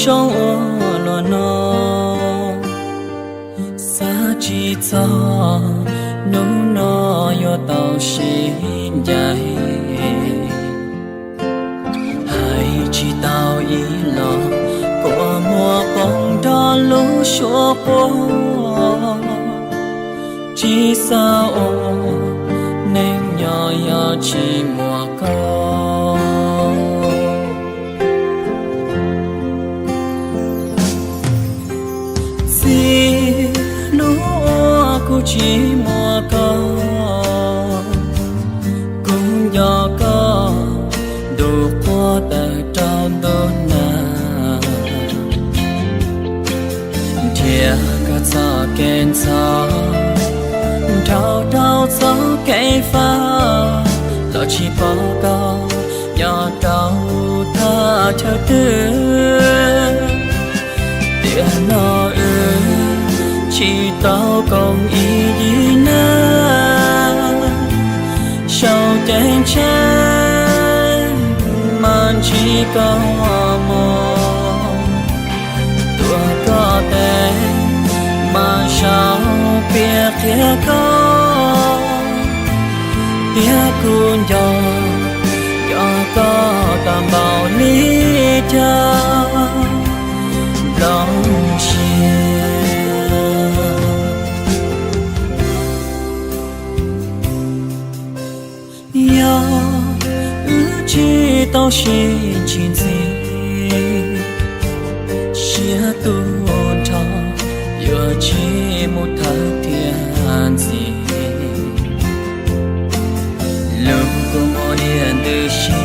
Zoo ua luaj no, xav tsis txog hnub no yuav tau sib ncaim. Hais tsis tau ib los, kua muag poob nrog lub suab quaj. Tsis xav ua neeg nyob yog tsis muaj koj. Txij hnub uas kuv tsis muaj koj, kuv nco koj ntu quaj tawm rau ntu nag. Nrhiav koj txoj kev ntxhov, nrhau rau txoj kev fab, los tsis pom koj nyob rau thaj chaw twg. Tiam no wb tsis tau koom ib yig nab, sau cev tsheb mas ntsib koj mus. Tuav koj tes mas sau piav qhia koj, tiam kuv nco, nco koj tau npaum li cas nplooj siab. Yog wb tsis tau sib ntsib ntxiv, siab tu nrho yuav tsis mus thawj thiab ntxiv. Lub kua muag diav ntws si,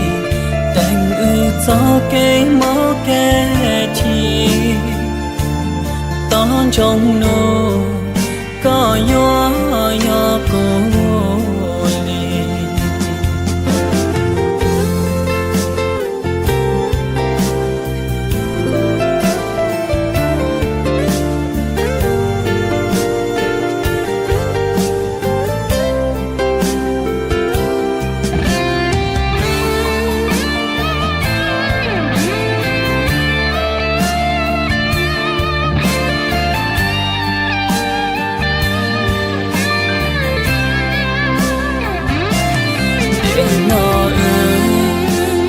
teem wb txoj kev mob kev chim. Tos ntsoov hnub koj yuav yog kuv li. Tiam no wb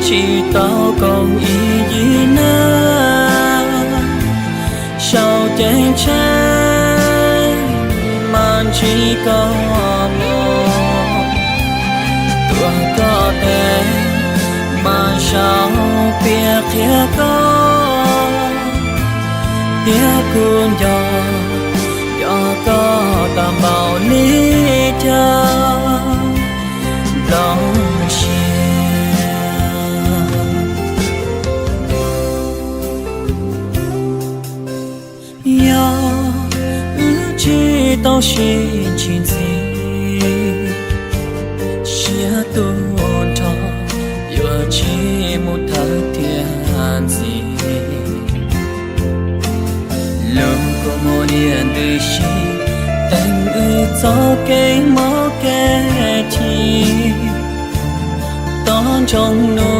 tsis tau koom ib yig nab, sau cev tsheb mas ntsib koj mus. Tuav koj tes mas sau piav qhia koj, tiam kuv nco, nco koj tau npaum li cas nplooj siab. Yog wb tsis tau sib ntsib ntxiv, siab tu nrho yuav tsis mus thawj thiab ntxiv. Lub kua muag diav ntws si, teem wb txoj kev mob kev chim. Tos ntsoov hnub